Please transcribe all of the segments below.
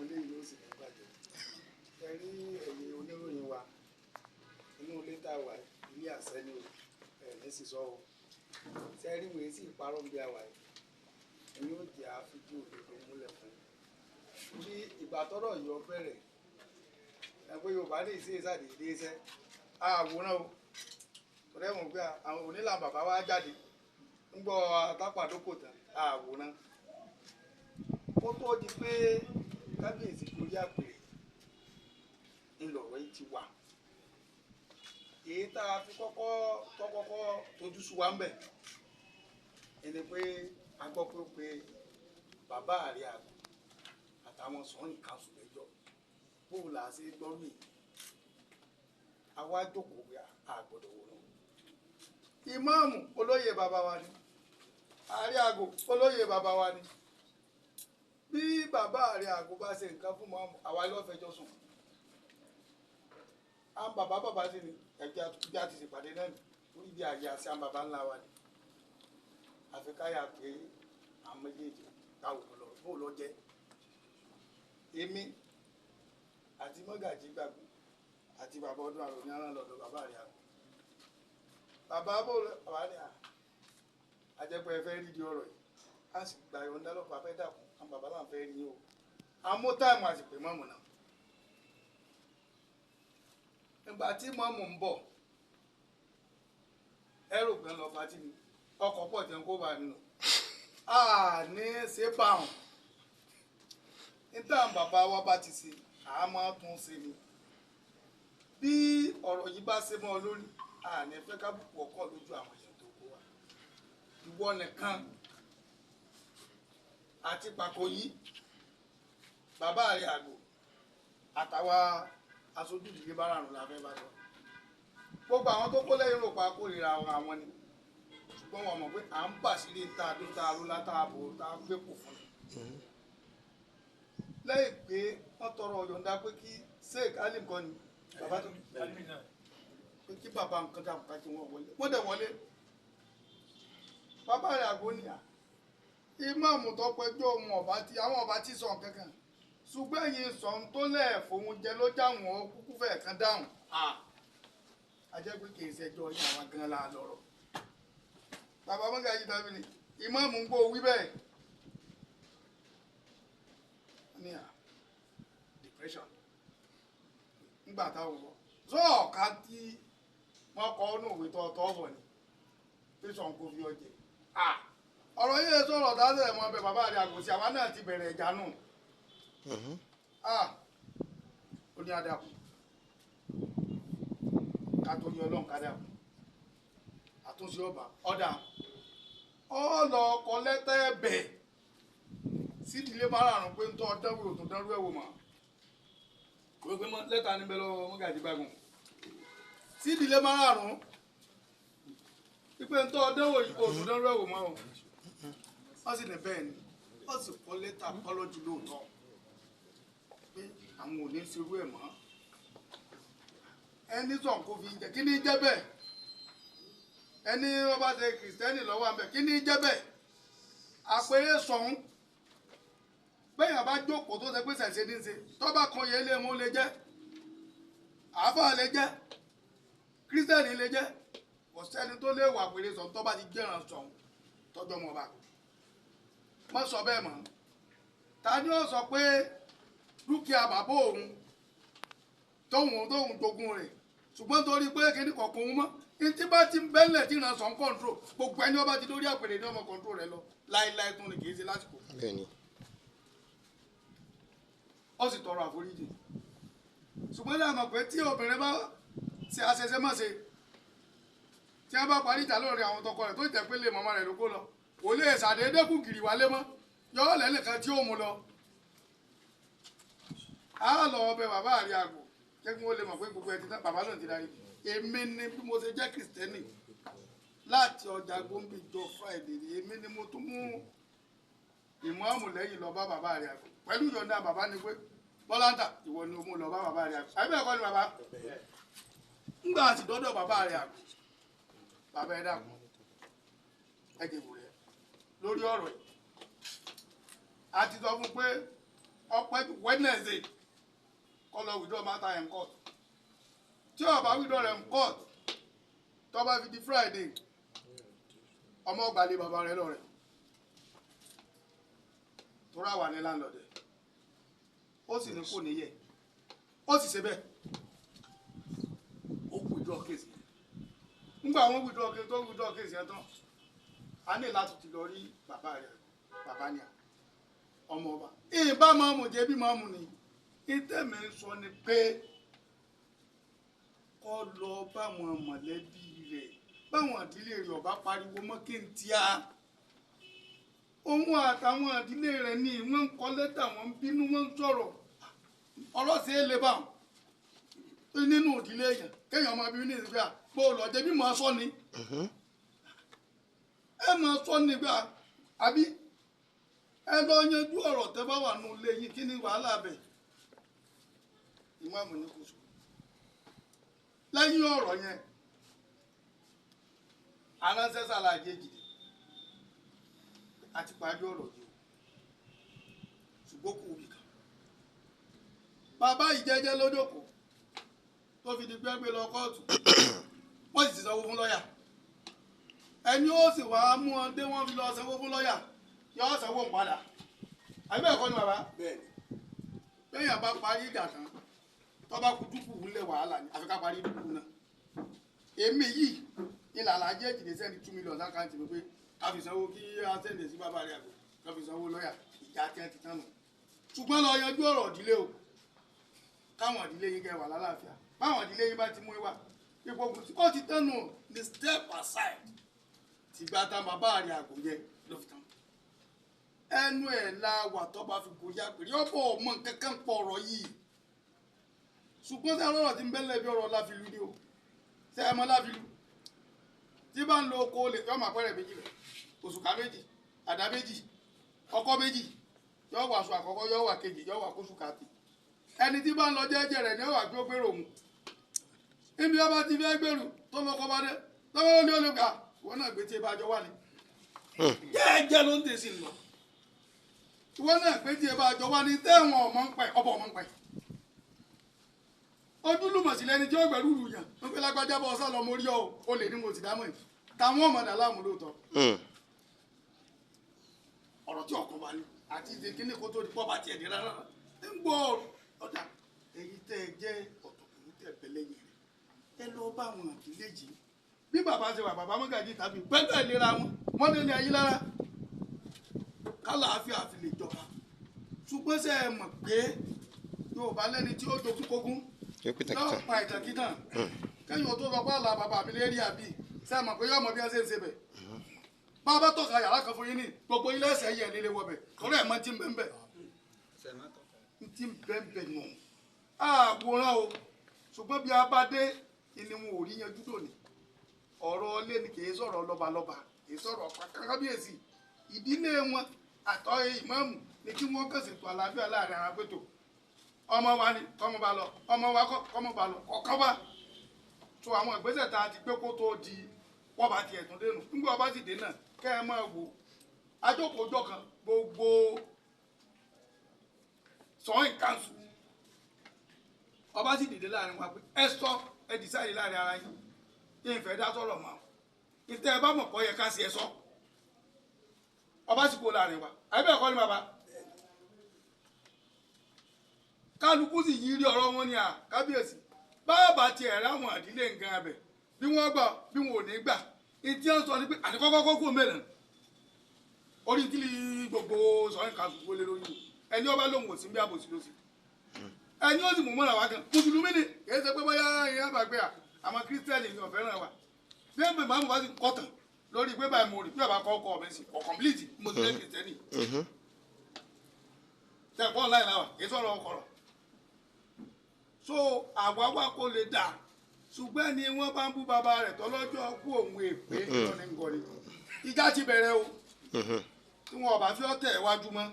Ilé yìí ó sì ní bàjẹ́. Ẹ rí ẹ̀yin oníròyìn wa inú ilé tá a wà, ilé àṣẹ ni o, ẹ̀ ní sísọ o. Ṣe rí wèé sí ìparọ́ bí a wà yìí, ẹ̀yin ó jẹ́ àfijì òdodo múlẹ̀ fún un. Bí ìgbà tọ́rọ̀ yọ bẹ̀rẹ̀, ẹ pé Yorùbá ní ìṣe ìsàdédé iṣẹ́ àwòrán o, torí ẹ̀ mọ̀ pé àwọn onílà bàbá wa jáde ń gbọ́ àtàpàdókò tán àwòrán. Ó tó di pé kábíyèsí gorí àpèrè ńlọrọ̀ yìí ti wà. Èyí tá a fi kọ́kọ́ tọ́kọ́kọ́ tójú sú wa ń bẹ̀ ẹni pé a gbọ́ pé ó pe bàbá àrẹ àgbà àtàwọn sọ̀rọ̀ ìkànsù lẹ́jọ́ bóun là á ṣe gbọ́rú yìí. Àwa jókòó pé a gbọ́dọ̀ wòran. Ìmáàmù olóyè bàbá wa ni, ààrẹ àgò olóyè bàbá wa ni. Bí bàbá ààrẹ àgò bá ṣe nǹkan fún mọ́ọ̀mù, àwa ló fẹjọ́ sùn. À ń bàbá bàbá sí ni ẹgbẹ́ bí a ti ṣèpàdé náà ni orí bí àyè àti àwọn bàbá ńlá wa ni. Àfi káyà pé àwọn méjèèjì káwọ́ lọ bó lọ jẹ́. Èmi àti mọ́gàjí gbàgbọ́ àti bàbá ọdún àròyìn aràn lọ́dọ̀ bàbá rẹ̀ àgbọ̀. Bàbá bò bàbá ní àjẹpẹ́ ẹ fẹ́ rí di ọ̀rọ̀ yìí, a sì gbà yọ̀ǹda lọ́pàá fẹ́ dàkún àwọn bàbá là ń fẹ́ rí yín o. Àmú táìmù àti pè mọ́mù náà. Ìgbà tí mọ́mù ń bọ̀, ẹrù kan lọ bá tí mi, ọkọ̀ pọ̀ tí ń kó bá mi nù. A ní ṣe bá wọn. Níta bàbá wa bá ti ṣe, a máa tún ṣe ni. Bí ọ̀rọ̀ yìí bá ṣe mọ́ ọ lórí, a ní fẹ́ kábùkù ọkọ̀ lójú àwọn èèyàn tó kó wa. Ìwọ nìkan àti pàkó yìí, bàbá rẹ̀ àgbò àtàwa aṣojú ìdílé báràrùn la fẹ́ bá lọ. Gbogbo àwọn tó kó lẹ́yìn rò pa kórìíra àwọn ni. Ṣùgbọ́n wọn mọ̀ pé à ń bàṣírí ta tó ta aró látàbò tá a gbé kò fún un. Lẹ́yìn pé wọ́n tọrọ ọ̀yọ̀ǹda pé kí Sheikh Alim kọ́ ni bàbá tó pé kí bàbá nǹkan dà ká kí wọ́n wọlé. Wọ́n dẹ̀ wọlé. Bàbá rẹ̀ àgbo nìyà. Ìmáàmù tó pẹjọ́ ohun ọ̀bá tí àwọn ọba tí sọ nǹkan kan. Ṣùgbọ́n ẹ̀yin sọ ń tó lẹ̀ fòun jẹ ló já wọn kúkú fẹ̀ kan dáhùn. A jẹ́ pé kì í ṣẹjọ́ yín àwọn gan la lọ́rọ̀. Bàbá mọ́gàjí tábìlì ìmáàmù ń gbọ́ wí bẹ́ẹ̀. Ní à depression nígbà táwọn wọ sọ́ọ̀ká tí wọ́n kọ́ ọ́nù òwe tó tọ́ bọ̀ ni pé sọ̀n kò fi ọjẹ́. Ọ̀rọ̀ yìí sọ̀rọ̀ dáadẹ́ mọ́ bẹ́ẹ̀ bàbá rẹ̀ àgòsí àwa náà ti bẹ̀rẹ̀ ìjà nù. Ó ní adàkù ká tó yọ ọlọ́run kádàkù àtúnṣe ọba ọ̀dà ọ̀lọ́ ọkọ̀ lẹ́tẹ̀ ẹ̀bẹ̀ sídìílé márààrún pé ń tọ́ dánwò tó dánwò ẹ̀wò mọ́ gbogbo lẹ́tà níbẹ̀ lọ́wọ́ mọ́gàjí gbàgùn sídìílé márààrún pé ń tọ́ dánwò yìí tó dánwò ẹ̀wò mọ́ o. Wọ́n sì ní bẹ́ẹ̀ ni wọ́n sì kọ́ lẹ́tà kọ́lọ́jì lóòótọ́ pé àwọn ò ní ṣerú ẹ̀ mọ́. Ẹni sọ̀ kó fi jẹ kí ni jẹ́ bẹ́ẹ̀? Ẹni wọ́n bá ṣe kìrìsìtẹ́nì lọ́wọ́ àbẹ̀ kí ni jẹ́ bẹ́ẹ̀? Àpèrè sọ̀hún bẹ́ẹ̀ yàn bá jókòó tó ṣe pé ṣẹ̀ṣẹ̀ ní ṣe tọ́ba kan yẹn lé mú lè jẹ́, àáfàá lè jẹ́, kírísítẹ́nì lè jẹ́, kò sẹ́ni tó lè wà pèrè sọ̀hún tọ́ba ti jẹ́ràn sọ̀hún tọ́jọ́ mọ́ bá. Má sọ bẹ́ẹ̀ mọ́. Ta ni ó sọ pé dúkìá bàbá òun tóun jogún rẹ̀ ṣùgbọ́n torí pé kíní kọ̀ọ̀kan òun mọ́ ntí bá ti ń bẹ́lẹ̀ tí ìrànṣọ́ ń kọ̀ǹtró gbogbo ẹni ọba ti lórí àpèrè ní ọmọ kọ̀ǹtró rẹ lọ láéláé tún ni kì í ṣe lásìkò. Ó sì tọrọ àforíjì. Ṣùgbọ́n ní àmọ̀ pé tí obìnrin bá ṣe àṣẹṣe má ṣe tí wọ́n bá parí ìjà lórí àwọn tọkọ rẹ̀ tó jẹ́ pé lè mọ́mọ́ rẹ̀ ló kó lọ kò lè ṣàdédé kù gìrì wálé mọ́ yọ lẹ́nìkan tí ó mú lọ. Á lọ ọbẹ̀ bàbá àrí àgò jẹ́ kí wọ́n lè mọ̀ pé gbogbo ẹ ti tán bàbá náà ti darí. Èmi ni bí mo ṣe jẹ́ kìrìsìtẹ́nì láti ọjà gbòǹbì jọ Friday èmi ni mo tún mú ìmáàmù lẹ́yìn lọ bá bàbá rẹ̀ àgbò pẹ̀lú ìyọ̀ǹda bàbá ni pé Bọ́láńtà ìwọ ni o mú lọ bá bàbá rẹ̀ àgbò àbí ẹ̀kọ́ ni bàbá ńgbà àti dọ́dọ̀ bàbá rẹ̀ àgbò bàbá ẹ̀ dàkún ẹ jẹ̀bù rẹ̀ lórí ọ̀rọ̀ yìí. A ti sọ fún pé Ọpẹ́ Wednesday kó lọ withdraw matter in court. Tí ó bá withdraw rẹ̀ in court, tó bá fi di Friday, ọmọ gbàlè bàbá rẹ̀ lọ rẹ̀ tó rà wà ní landlord ẹ̀. Ó sì ní kò níyẹ, ó sì ṣe bẹ́ẹ̀, ó withdraw case yẹn. Nígbà wọn withdraw case tó withdraw case yẹn tán, a ní láti ti lọ rí bàbá rẹ̀. Bàbá ni à ọmọ ọba ìbá máa mú jẹbi máa mú ni. Ìtẹ̀mí ń sọ ni pé kọ́ lọ báwọn mọ̀lẹ́bí rẹ̀, báwọn ìdílé rẹ̀ ọba pariwo mọ́ kí n tíá. Òun àtàwọn ìdílé rẹ̀ ní wọ́n ń kọ lẹ́tà, wọ́n ń bínú, wọ́n ń sọ̀rọ̀. Ọ̀rọ̀ sí é lè bá wọn nínú ìdílé yẹn, kéèyàn máa bínú ní ìsìnkú à bó lọ jẹbi máa sọ ni, ẹ máa sọ ni gbà àbí ẹ lọ yanjú ọ̀rọ̀ tẹ́ bá wà nù lé yín. Kí ni wàhálà bẹ̀? Ìmáàmù ní kò sọ. Lẹ́yìn ọ̀rọ̀ yẹn, aránṣẹ́ sàlàyé jìdí àti parí ọ̀rọ̀ yìí o, ṣùgbọ́n kò wí kan. Bàbá ìjẹ́jẹ́ lójókòó tó fi di gbẹ́gbẹ́ lọ kóòtù, wọ́n sì ti sanwó fún lọ́ọ̀yà. Ẹni ó sì wàá mú ọ dé, wọ́n fi lọ sanwó fún lọ́ọ̀yà, yọ sanwó ń padà. Àbí bẹ́ẹ̀ kọ́ ni bàbá? Bẹ́ẹ̀ni. Lẹ́yìn àbá parí ìjà tán, tó bá kú dúkù ńlẹ̀, wàhálà ni, àfi ká parí dúkù náà. Èmi yìí ní làlàjẹ́ ìjìnlẹ̀ send 2 million l'account mi pé ká fi sanwó, kí á send sí bàbá rẹ̀ àgbò, ká fi sanwó lọ́ọ̀yà. Ìjà tí wọ́n ti tán nù. Ṣùgbọ́n lọ yanjú ọ̀rọ̀ ìdílé o, káwọn ìdílé yín kẹ́ wà lálàáfíà. Báwọn ìdílé yín bá ti mú wá ipò kù tí ó ti tán nù ní step aside tìgbà tán bàbá rẹ̀ àgbò yẹn ló fi tán. Ẹnu ẹ̀ la wà tó bá fi gòyà pèrè ọ̀pọ̀ ọmọ kankan pọ̀ ọ̀rọ̀ yìí. Ṣùgbọ́n sẹ́ ọlọ́rọ̀ tí ń bẹ́lẹ̀ bí ọ̀rọ̀ láfilu ni o. Sẹ́ ẹ mọ́ láfilu tí bá ń lo oko olè, yọ máa pẹ́rẹ̀ méjì rẹ̀, òṣùká méjì, àdá méjì, ọkọ́ méjì, yọ wà aṣọ àkọ́kọ́, yọ wà kejì, yọ wà kóṣùká tì. Ẹni tí bá ń lọ jẹ́jẹ́ rẹ̀ ni ó wà gbé gbèrò òun ibi ọba ti fẹ́ gbèrú tó lọ́kọ́ bá dé lọ́wọ́ ní olè gbà wọn náà gbé tí ẹ bá jọ wà ní jẹ́ẹ́jẹ́ ló ń tẹ̀sí lọ. Ìwọ náà pé tí ẹ bá jọ wá ní tẹ́wọ̀n ọmọ ń pẹ́, ọbọ̀ ọmọ ń pẹ́. Ojúlùmọ̀ sí lẹni tí ó gbẹ̀rú rù yàn ń pẹ́ lágbájá bọ́ ọ̀sán lọ mo rí ọ o lè ní mo sì dámọ̀ yìí táwọn ọmọdé aláàmú lóòótọ́. Ọ̀rọ̀ tí ọkàn wà ní àti ìdè kíní kó tó di pọ́ bá tiẹ̀ dé rárá ń gbọ́ ọ̀dà. Èyí tẹ́ ẹ jẹ́ ọ̀tọ̀kùnrin tẹ́ ẹ bẹ́ lẹ́yìn rẹ̀, ẹ lọ bá àwọn ìdílé yìí. Bí bàbá ṣe wà, bàbá mọ́gàjì tàbí pẹ́ẹ́tẹ́ ìlera wọn, wọ́n lé ní ayé lára kálàáfíà fi lè jọba. Ṣùgbọ́n ṣe é mọ̀ pé Yorùbá lẹ́ni tí ó jogún kógún yóò pa ìtàkìtàn kẹ́yìn tó sọ pé àlà bàbá mi lè rí àbí. Ṣe é mọ̀ pé yóò mọ bí wọ́n ṣe ń ṣe bẹ̀? Bàbá tọ́ka yàrá kan fún yín ní gbogbo ilé ẹsẹ̀ yẹ̀ nílé wọbẹ̀ torí ẹ̀ mọ́ ti ń bẹ́ẹ̀ bẹ́ẹ̀ ti ń bẹ́ẹ̀ bẹ́ẹ̀ nù. Àwòrán o, ṣùgbọ́n bí a bá dé ìní wọn ò rí yanjú dòní. Ọ̀rọ̀ ilé ni, kì í sọ̀rọ̀ lọ́balọ́ba, kì í sọ̀rọ̀ kábíyèsí. Ìdílé wọn àtọ́ ìmáàmù ni kí wọ́n kàn ṣètò àlàáfíà láàrin ara pẹ̀tọ̀. Ọmọ wa ni kọ́mọ bá lọ, ọmọ wa kọ́ kọ́mọ bá lọ kọ̀ọ̀kan wá tó àwọn ìgbésẹ̀ tá a ti gbé kó tó di wọ́n bá tiẹ̀ tún dénú. Nígbà wọ́n bá sì dé náà, kẹ́ ẹ máa wò ajókòójọ́ kan gbogbo sọ́yìn kanṣu. Ọba sì dìde láàrin wa pé ẹ sọ, ẹ dìsáìdì láàrin ara yín, ìfẹ́ dá sọ̀rọ̀ mọ́ ìtẹ́ ẹ bá mọ̀ kọ́ yẹ ká sí ẹ sọ. Ọba sì kó láàrin wa. Àbí bẹ́ẹ̀ kọ́ ni bàbá? Kálukú sì yí rí ọ̀rọ̀ wọn ni à kábíyèsí báàbà tiẹ̀ ráwọn àdílé nǹkan abẹ bí wọ́n gbà bí wọn ò ní gbà. Ìtí ẹ̀ ń sọ ni pé àtikọ́kọ́ kó kú mẹ́rin orí tí gbogbo sọ̀rọ̀ nǹkan àsùnkú lé lórí ẹni ọba lòun ò sí bí àbòsí ló sí ẹni ó sì mú mọ́ra wá gan. Mùsùlùmí ni, kì í ṣe pé bóyá ìyá àbàgbé à àwọn kírísítẹ́nì ni ọ̀fẹ́ràn wa. Bí ẹ̀mí màmú bá sì kọ̀tàn lórí pé báyìí mo rí bí ọba kọ́ ọkọ mi sí kọ̀ kọ̀m̀plìtì mo ti lé kírísítẹ́nì tẹ̀kọ́ láì láwà, kì í sọ̀rọ̀ ọkọ̀rọ̀. So àwa wá kó lè dà, ṣùgbọ́n ni wọ́n bá ń bú bàbá rẹ̀ tọ́lọ́jọ́ kú òun èpè lọ́ní ń gọ̀rí. Ìjà ti bẹ̀rẹ̀ o, tí wọn ọba fi ọ̀tẹ̀ wájú mọ́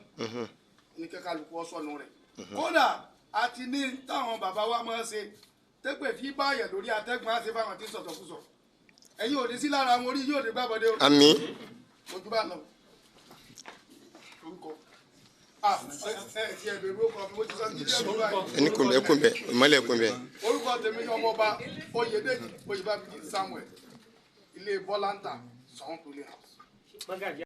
ní kẹ́kálukú ọ̀sọ́nu rẹ̀. Kódà àti ní táwọn bàbá wa máa ń ṣe tẹ́pẹ̀ fi báyẹ̀ lórí atẹ́gùn àti fáwọn tí ń sọ̀tọ̀kùsọ̀. Ẹ̀yin ò ní sí lára àwọn orí yóò ní gbàbọ̀dé o. Àmín. Ojú bá lọ orúkọ Ah, ẹ ẹ ti ẹ bèrè orúkọ mi, mo ti sọ ní ilé ẹ̀rọ báyìí. Ẹni kùnbẹ kùnbẹ, ìmọ́lẹ̀ kùnbẹ. Orúkọ tèmi ní Ọmọọba Oyèdèjì Oyèbámijì Samuel, ilé Bọ́láńtà, Sọ̀ún Ruling House. Mọ́gàjí.